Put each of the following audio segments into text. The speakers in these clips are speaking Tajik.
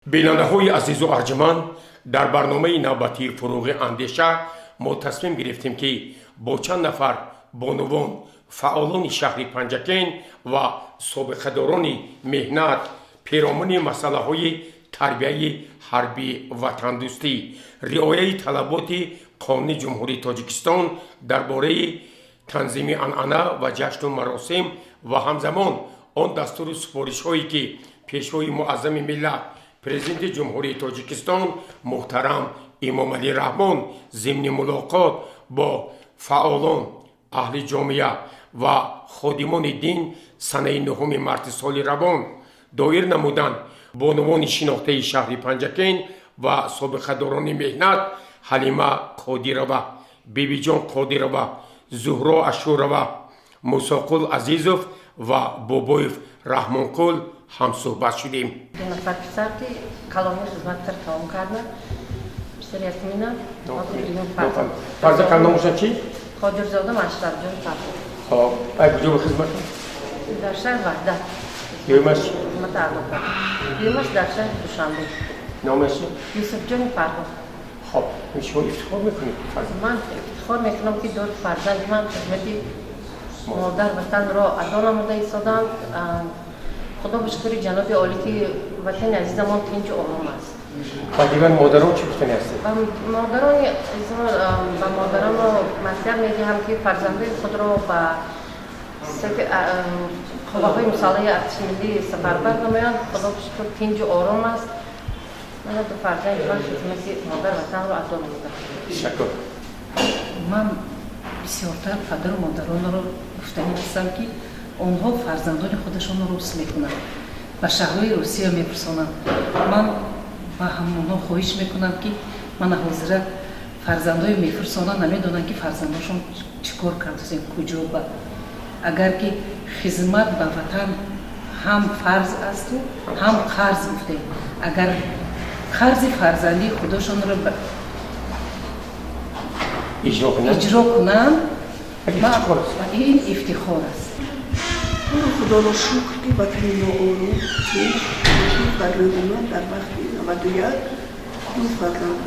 Бинандаҳои азизу арҷманд, дар барномаи навбатии «Фуруғи андеша» мо тасмим гирифтем, ки бо чанд нафар бонувон, фаъолони шаҳри Панҷакент ва собиқадорони меҳнат перомуни масъалаҳои тарбияи ҳарбии ватандӯстӣ, риояи талаботи Қонуни Ҷумҳурии Тоҷикистон дар бораи танзими анъана ва ҷашну маросим ва ҳамзамон он дастуру супоришҳое, ки Пешвои Муаззами миллат, Президенти Ҷумҳурии Тоҷикистон муҳтарам Эмомалӣ Раҳмон зимни мулоқот бо фаъолон, аҳли ҷомеа ва ходимони дин санаи 9 марти соли равон доир намуданд, бонувони шинохтаи шаҳри Панҷакент ва собиқадорони меҳнат Ҳалима Қодирова, Бибиҷон Қодирова, Зуҳро Ашурова, Мусоқул Азизов ва Бобоев Раҳмонқул ҳамсӯҳбат шудем. Ду нафар писар, ки калони хизматтар тамом карда, писар Ясмина. Фарзанд номашон чӣ? Қодирзода Машрабҷон Фарҳод. Хоб, ай куҷо ба хизмат? Дар шаҳри Ваҳдат. Дуюмаш? Хизмати адо кард. Дуюмаш дар шаҳри Душанбе. Номаш чӣ? Юсуфҷони Фарҳод. Хоб, шумо ифтихор мекунед? Ман ифтихор мекунам, ки ду фарзанди ман хизмати модар ватанро адо намуда истоданд. Худо ба шукри ҷаноби олӣ, ки ватани азизамон тинҷу ором аст. Ба дигар модарон чӣ гуфтани ҳастед? Ба модарони, ба модаронро маслиҳат медиҳам, ки фарзандои худро ба қувваҳои мусаллаҳи артиши миллӣ сафарбар намоянд. Худо ба шукр, тинҷу ором аст. Мана ду фарзанди ман хизмати модар ватанро адо намуданд. Ташаккур. Ман бисёртар падару модаронро гуфтанӣ ҳастам, ки онҳо фарзандони худашонро рус мекунанд, ба шаҳрҳои Русия мефирсонанд. Ман ба ҳамонҳо хоҳиш мекунам, ки мана ҳозира фарзандои мефирсонанд, намедонанд, ки фарзандошон чӣ кор кардасен, куҷо ба. Агар ки хизмат ба ватан ҳам фарз асту ҳам қарз гуфтем, агар қарзи фарзандии худошонро иҷро кунанд, ин ифтихор аст. Худоро шукр, ки ватани мо ором, тинҷ. Фарзанди ман дар вақти 91 ду фарзанд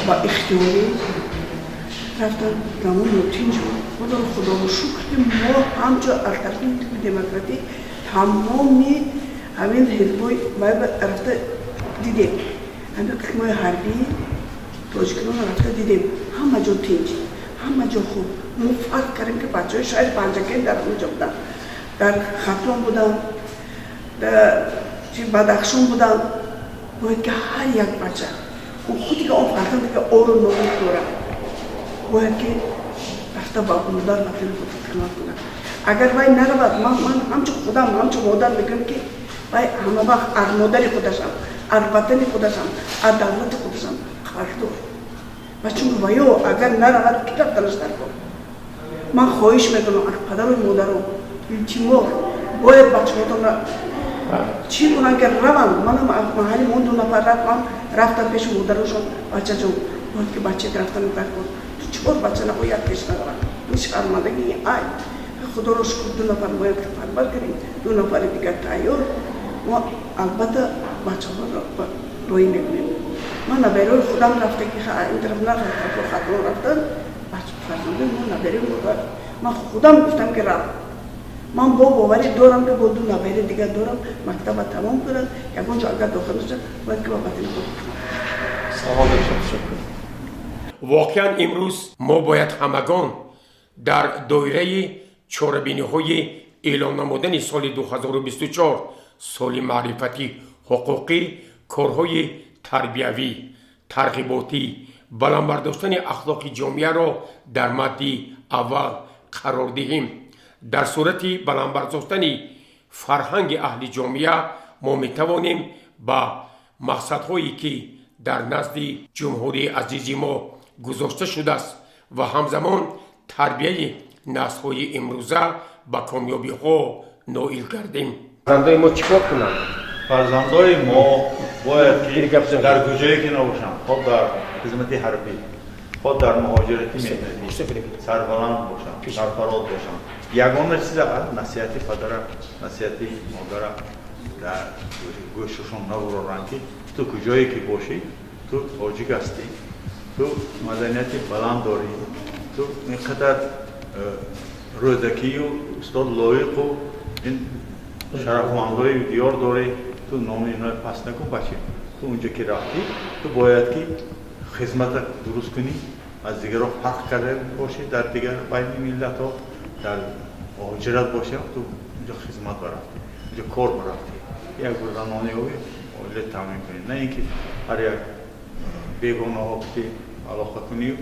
ба ихтиёрӣ рафтан, замон нотинҷ буд. Худоро шукр, ки мо ҳамчун аз тарафи демократӣ тамоми ҳамин ҳизбои рафта дидем, ҳамин қисмҳои ҳарбии тоҷикистонро рафта дидем. Ҳама ҷо тинҷ, ҳама ҷо хуб. Мо фарқ кардем, ки бачаҳои шаҳри Панҷакент дар онҷо буданд, дар Хатлон буданд, дар Бадахшон буданд. Бояд ки ҳар як бача, худи ки он фарзанде ки ору номус дорад, бояд ки рафта ба модар ватани худ хизмат кунад. Агар вай наравад, ман ҳамчун худам, ҳамчун модар мегӯям, ки вай ҳама вақт аз модари худашам, аз ватани худашам, аз давлати худашам қарздор ва чун ваё агар наравад, ки рафтанаш дар кор? Ман хоҳиш мекунам аз падару модарон: илтимос, бояд бачаҳотонро чӣ кунанд, ки раванд. Манам маҳалли мо ду нафар рафт, ман рафтам пеши модарошон: «Бачаҷон, бояд ки бача рафтан дар кор, чор бача набояд пеш наравад, ин шармандагӣ ай». Худоро шукр, ду нафар моям сафарбар кардем, ду нафари дигар тайёр. Мо албатта бачаҳоро роҳӣ мекунем. Ман набераҳои худам рафта, ки ин тараф нарафта, Хатлон рафтан фарзандои мо, набераи мо. Ман худам гуфтам, ки рафт. Ман бо боварӣ дорам, ки бо ду набера дигар дорам, мактаба тамом кунанд, ягон ҷо агар дохил нашад, бояд ки ба ватани худ. Салом, ташаккур. Воқеан, имрӯз мо бояд ҳамагон дар доираи чорабиниҳои эълон намудани соли 2024 соли маърифати ҳуқуқӣ корҳои тарбиявӣ, тарғиботӣ, баланд бардоштани ахлоқи ҷомеаро дар мадди аввал қарор диҳем. Дар сурати баланд бардоштани фарҳанги аҳли ҷомеа мо метавонем ба мақсадҳое, ки дар назди ҷумҳурии азизи мо гузошта шудааст, ва ҳамзамон тарбияи наслҳои имрӯза ба комёбиҳо ноил гардем. Фарзандои мо чӣ кор кунанд? Фарзандои мо бояд ки дар куҷое ки набошанд, хоб дар хизмати ҳарбӣ, хоб дар муҳоҷирати меҳнатӣ, сарбаланд бошанд, сарфароз бошанд. Ягона чиза насиҳати падара, насиҳати модара. Дар гӯшашон набуроранд, ки ту куҷое ки бошӣ, ту тоҷик ҳастӣ, ту маданияти баланд дорӣ, ту ин қадар Рӯдакию устод Лоиқу ин шарафмандои диёр дорӣ, ту номи инои паст накун, бача. Ту унҷо ки рафтӣ, ту бояд ки хизмата дуруст кунӣ, аз дигарро фарқ карда бошӣ, дар дигар байни миллатҳо дар муҳоҷират бошӣ, ту унҷо хизмат барафтӣ, унҷо кор барафтӣ, як бурданони ои оила таъмин кунӣ, на ин ки ҳар як бегонаҳо ки алоқа кунӣ.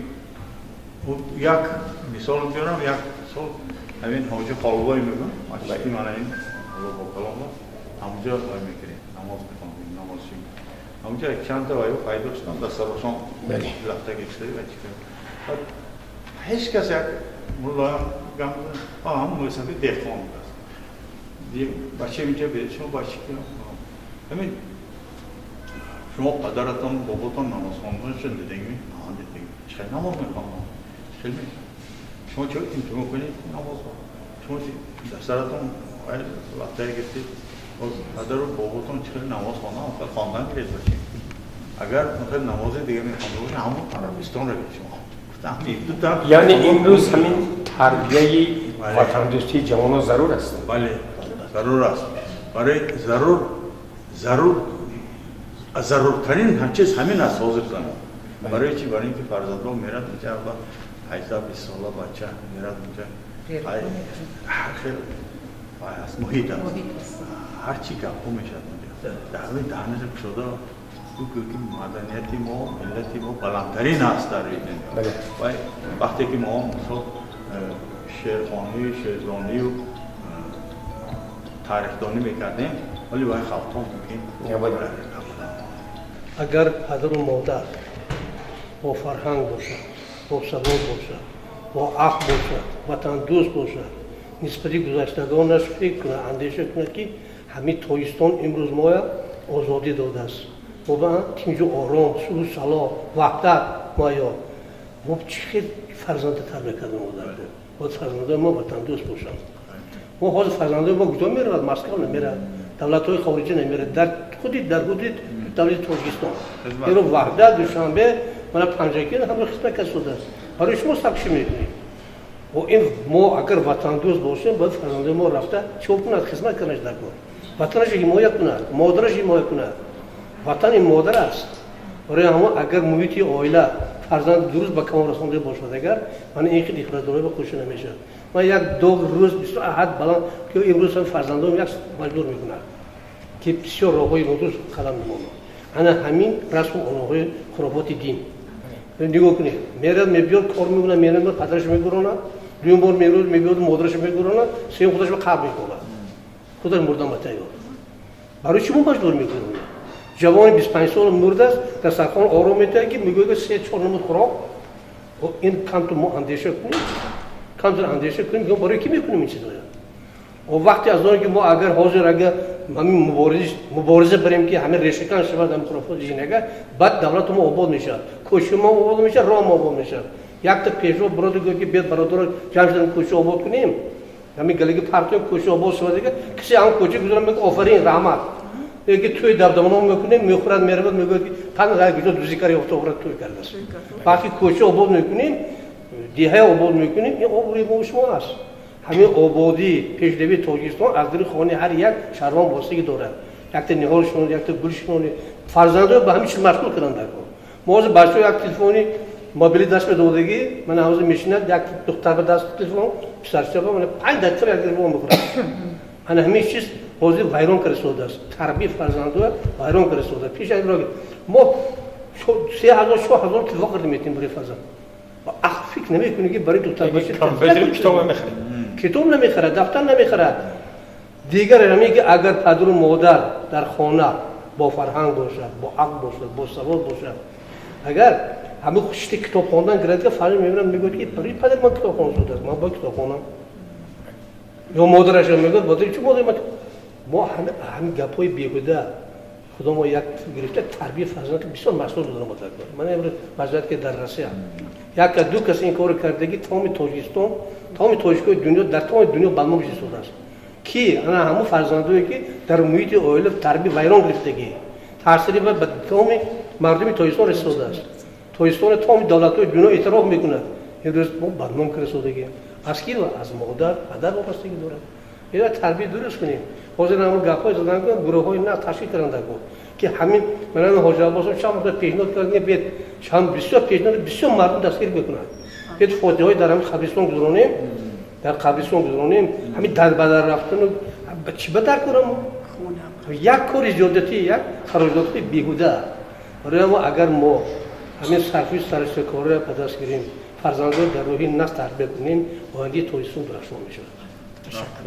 Як мисол меорам. Як сол ҳамин ҳоҷи Холбой мегӯям, масҷиди мана ин Бокалон ҳамунҷо вай мекунем, намоз мехондем, намозчи. Ҳамунҷо чандта вайо пайдо шудам, дар сарашон лафта гирифта ва чӣ. Ҳеҷ кас, як муллоям гам, ҳам мӯйсафед деҳқон будааст. Бача инҷа бед, шумо бача ки ҳамин шумо падаратон, боботон намоз хонданашон дидагми? Дидагми. Чӣ хел намоз мехондам? Хел шумо чо имтиҳон кунед намоз? Шумо дар саратон лафтае гирифтед, падару боботон чӣ хел намоз хондан, хел хондан гиред, бача. Агар хел намози дига мехонда бошед, ҳамон Арабистон равед шумо. Яъне имрӯз ҳамин тарбияи ватандӯстии ҷавонон зарур аст. Бале, зарур аст. Барои зарур заруртарин чиз ҳамин аст ҳозир замон. Барои чи? Барои ин ки фарзандон мерад инҷа, 18-20 сола бача мерад инҷа, ҳар хел аст, муҳит аст, ҳар чи гапҳо мешавад инҷа. Дар ҳамин даҳнаша кушода гӯ ки маданияти мо, миллати мо баландтарин аст дар рӯи дунё. Вақте ки мо мисол шеърхонию шеърдонию тарихдонӣ мекардем, вале вай халқҳо мумкин. Агар падару модар бо фарҳанг бошад, бо савод бошад, бо ақл бошад, ватандӯст бошад, нисбати гузаштагонаш фикр кунад, андеша кунад, ки ҳамин Тоҷикистон имрӯз моя озодӣ додааст, мо ба тинҷу ором, сулҳу салоҳ, ваҳдат муайё, мо чӣ хел фарзанда тарбия кардем? Модар бояд фарзандои мо ватандӯст бошанд. Мо ҳозир фарзандои мо куҷо меравад? Москва намерад, давлатҳои хориҷӣ намерад, дар худи дар ҳудуди давлати Тоҷикистон еро Ваҳдат, Душанбе, мана Панҷакент ҳамро хизмат касодааст. Барои шумо сабкшӣ мекунем. Ин мо агар ватандӯст бошем, бояд фарзандои мо рафта чӣ кунад? Хизмат кунад, дар кор ватанашро ҳимоя кунад, модарашро ҳимоя кунад. Ватан ин модар аст. Барои ҳамон агар муҳити оила фарзанд дуруст ба камол расонда бошад, агар мана ин хел ихроҷдорӣ ба худша намешавад. Ман як доғ рӯз бисёр аҳад баланд, ки имрӯз ҳам фарзандон як маҷбур мекунад, ки бисёр роҳҳои нодуруст қадам мемонанд. Ана ҳамин расму оинҳои хурофоти дин нигоҳ кунед. Мерад, мебиёд, кор мекунад, мерад, падарашо мегуронад, дуюм бор мерод, мебиёд, модарашо мегуронад, сеюм худашо қабр мекунад, худаш мурдан ба тайёр. Барои чӣ мо маҷбур мекунем? Ҷавони 25 сола мурдааст, дастархон ором метиҳад, ки мегӯяд ки се чор намуд хӯрок. Ин камту мо андеша кунем, камтар андеша кунем, барои кӣ мекунем ин чизоя? Вақте аз оне ки мо агар ҳозир агар ҳамин мубориза барем, ки ҳамин решакан шавад ҳамин хурофоти дин, агар баъд давлату мо обод мешавад, кӯчаи мо обод мешавад, роҳ мо обод мешавад. Якта пешво бироду гӯяд, ки бед, бародаро, ҷамъ шудем, кӯча обод кунем, ҳамин галаги партоем, кӯча обод шавад. Дигар кисе ҳам кӯча гузарам, мегӯяд: «Офарин, раҳмат». Ки тӯй дабдабано мекунем, мехӯрад, меравад, мегӯяд, ки тан куҷо дузӣ кар ёфта оварад, тӯй кардааст. Вақти кӯча обод мекунем, деҳа обод мекунем, ин обрӯи мо шумо аст. Ҳамин ободӣ, пешравии Тоҷикистон аз дари хонаи ҳар як шаҳрванд вобастагӣ дорад. Якта ниҳол шинонед, якта гул шинонед, фарзандоро ба ҳамин чиз машғул кунанд дар кор. Мо ҳозир бачаҳо як телефони мобили даст медодагӣ, мана ҳозир мешинад, як духтар ба даст телефон, писарча ба мана 5 дақиқа як телефон мехӯрад. Ана ҳамин чиз ҳозир вайрон карда истодааст, тарбияи фарзандоро вайрон карда истодааст. Пеш аз мо 3000, 4000 телефон карда метавонем барои фарзанд. Ақл фикр намекунӣ, ки барои духтарбача китоб намехарад. Китоб намехарад, дафтар намехарад. Дигар ҳаме ки агар падару модар дар хона бо фарҳанг бошад, бо ақл бошад, бо савод бошад, агар ҳамин хушти китоб хондан гирад, ки фарзанд мебинад, мегӯяд, ки барои падари ман китоб хон шудааст, ман бояд китоб хонам. Ё модараша мегӯяд: «Модари чӣ, модари ман». Мо ҳамин гапҳои беҳуда худо мо як гирифта, тарбияи фарзанд бисёр масъул будам. Ман имрӯз вазъият ки дар Россия як ду кас ин корро кардагӣ, тамоми Тоҷикистон, тамоми тоҷикои дунё, дар тамоми дунё балмом истодааст. Ки ана ҳамун фарзандое, ки дар муҳити оила тарбия вайрон гирифтагӣ, таъсири ба тамоми мардуми Тоҷикистон расидааст. Тоҷикистон тамоми давлатҳои дунё эътироф мекунад. Имрӯз мо бадном расодагем. Аз ки? Аз модар, падар вобастагӣ дорад. Ина тарбия дуруст кунем. Ҳозир ҳамун гапҳои задан, гурӯҳҳои на ташкил кардандаку, ки ҳамин манан Ҳоҷи Аббосов чанд маротиба пешниҳод кард, бед чанд бисёр пешниҳод, бисёр мардум дастгир мекунад. Бед фотиҳаҳои дар ҳамин қабристон гузаронем, дар қабристон гузаронем. Ҳамин дар ба дар рафтану чӣ ба дар кунам, як кори зиёдатӣ, як хароҷоти беҳуда. Барои мо, агар мо ҳамин сарфи саришакорро ба даст гирем, фарзандро дар рӯҳи нағз тарбия кунем, ояндаи Тоҷикистон дурахшон мешавад. Ташаккур.